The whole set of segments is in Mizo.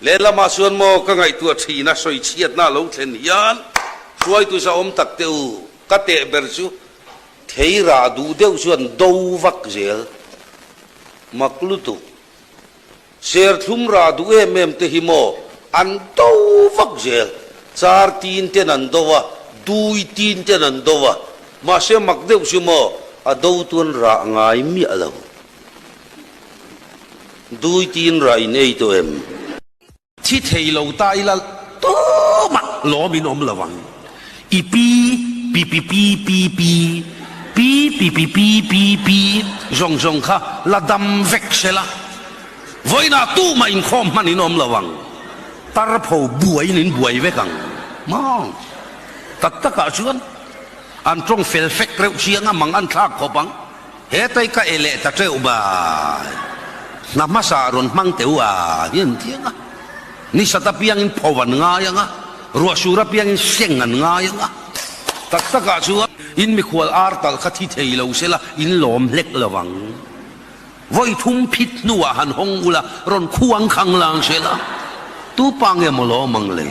Lehlamah chuan maw ka ngaihtuah thin a sawichhiatna a lo thlen hian hruaitu zahawm tak te u, ka teh ber chu thei rah duh deuh chuan do vak zel mak lutuk. Serthlum rah duh em em te hi maw an do vak zel, char tin ten an do a, dui tin ten an do a, mahse mak deuh chu maw a do tuan rah ngai miah lo. Dui tin rah in ei tawh em? Thi thei lo ta ila tumah lawm in awm lo ang. I pi pi pi pi pi pi pi pi pi pi pi pi zawng zawng kha la dam vek se la, vawiinah tumah inkhawm hman in awm lo ang. Tar pho buaiin in buai vek ang maw? Tak takah chuan an tawng fel fek reuh chiang a, mang an thlak khawp ang. Hetai ka e leh ta teuh bai. Hna hmasa rawn hmang teuh a hi an ti ang a. Ni sat apiangin pho an ngai ang a, ruah sur apiangin seng an ngai ang a. Tak takah chuan in mikhual ar talh kha thi thei lo sela in lawm hlek lo vang. Vawi thum phit hnuah han hawng ula rawn khuang khang lang sela tu pa nge maw lawm ang le?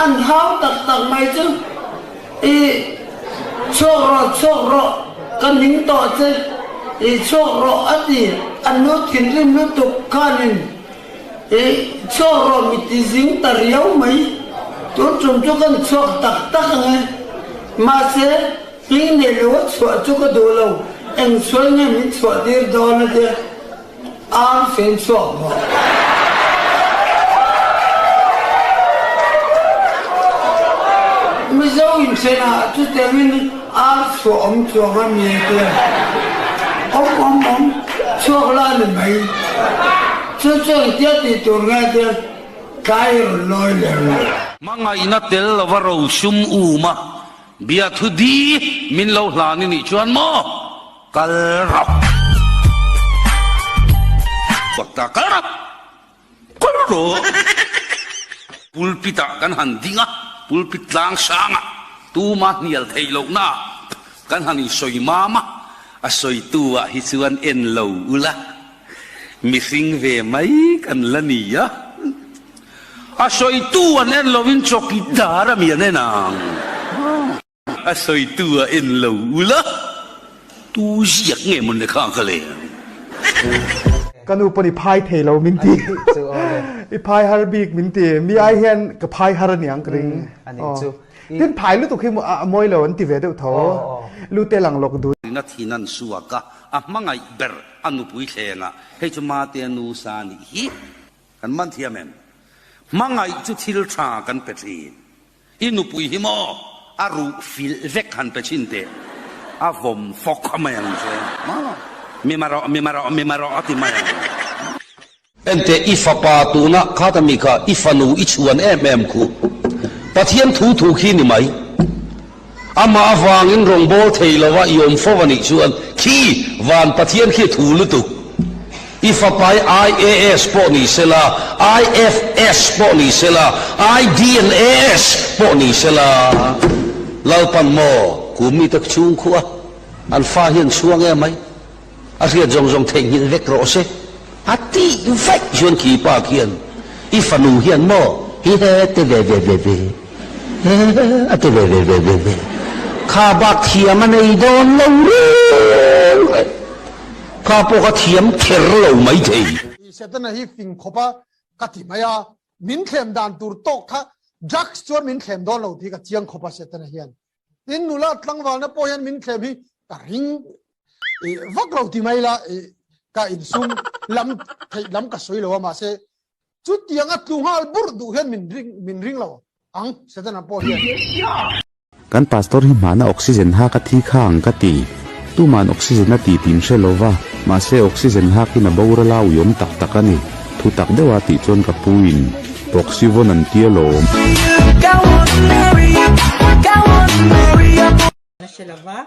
An hau tak tak mai chu i chhuak rawh chhuak rawh ka ning tawh che i chhuak rawh a ti. An nu thinrim lutuk khanin i chhuak rawh mi ti zing ta riau mai. Tun tum chu kan chhuak tak tak ang e. Mahse hming nei lo a chhuah chu ka duh lo, eng sual nge min chhuah tir dawn a tia. Ar fen chhuak maw? Mizo inthenah chutiangin ar chhuah awm chuang a mi te awm awm awm chhuak la ni mai. Chu chu engtia tih tur nge tia tlai rawn lawi leh rawh. Hmangaihna tel lova rosum um a, biathu di min lo hlan i nih chuan maw? Kal rawh. Bakta kal rawh. Kal rawh. Pulpit ah kan han ding a, pulpit tlang sang ah tuma hnial theih loh na ah kan han insawi mam a, a sawitu ah hi chuan en lo ula, mihring ve mai kan la ni a, a sawitu an en lovin chawkidar a mi an en ang. A sawitu a en lo ula, tu ziak nge mawn le kha ka le. Ka nu pawn i phai thei lo min ti. I phai har bik min ti. Mi ai hian ka phai har aniang ka ring. Tin phai lutuk hi a mawi lo an ti ve deuh tho. Lu te lang lawk dun. Na thin an suak a, a hmangaih ber a nupui thleng ah hei chu mate a nu sa nih hi kan man thiam em? Hmangaih chu thil tha kan pe thin. I nupui hi maw a ruh filh vek han pe chhin teh, a vawm fawk a mai ang che maw, mi ma rawh, mi ma rawh, mi ma rawh a ti mai ang. Enteh i fapa tuna khata mi kha i fanu i chhuan em em khu Pathian thu thu khi ni mai. Amah avangin rawngbâwl thei lova i awm fo a nih chuan khi van Pathian khi thu lutuk. I fapai IAS pawh ni sela, IFS pawh ni sela, IDNAS pawh ni sela, Lalpan maw kum mite chhung khuh a, an fa hian chhuang em mai, a hriat zawng zawng theihnghilh vek rawh se a tih vaih chuan khi pa khian i fanu hian maw hi he te ve ve ve ve he a ti ve ve ve ve ve kha bak thiam a nei dawn lo reng reng kha pawh kha thiam kher lo mai thei. Setana hi fing khawp a ka ti mai a, min thlem dan tur tawk kha drugs chuan min thlem dawn lo tih ka chiang khawp a Setana hian. Tin nula tlangvalna pawh hian min thlem hi ka ring vak lo ti mai la ka insum lam theih lam ka sawi lo a mahse chutiang a tlu nghal burh duh hian min ring min ring lo ang Setana pawh hian. Kan pastor hi hmahna oxygen hak a thi kha ang ka ti. Tuman oxygen a ti tih hre lo va, mahse oxygen hakin a boral a uiawm tak tak a ni. Thu tak deuha tih chuan ka pu in proxy vawn an tia lawm. Na hre lova,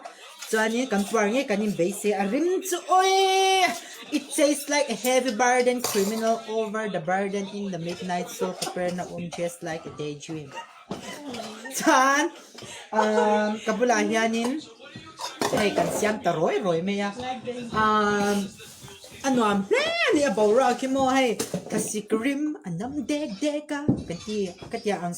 chuanin kan puar ngei kan inbeise a rim chu awii! It tastes like a heavy burden criminal over the burden in the midnight soul Capernaum just like a daydream. Chuan ka bulah hianin. Hei kan siam ta rawi rawi mai a, umm a nuam hle a ni a boruak hi maw hei thlasik rim a nam dek dek a kan ti ka tia ang.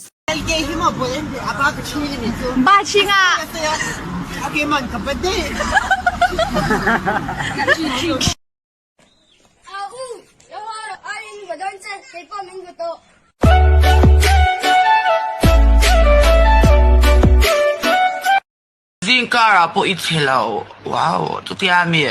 Zing kar ah pawh i chhe lo, wow chutia mi.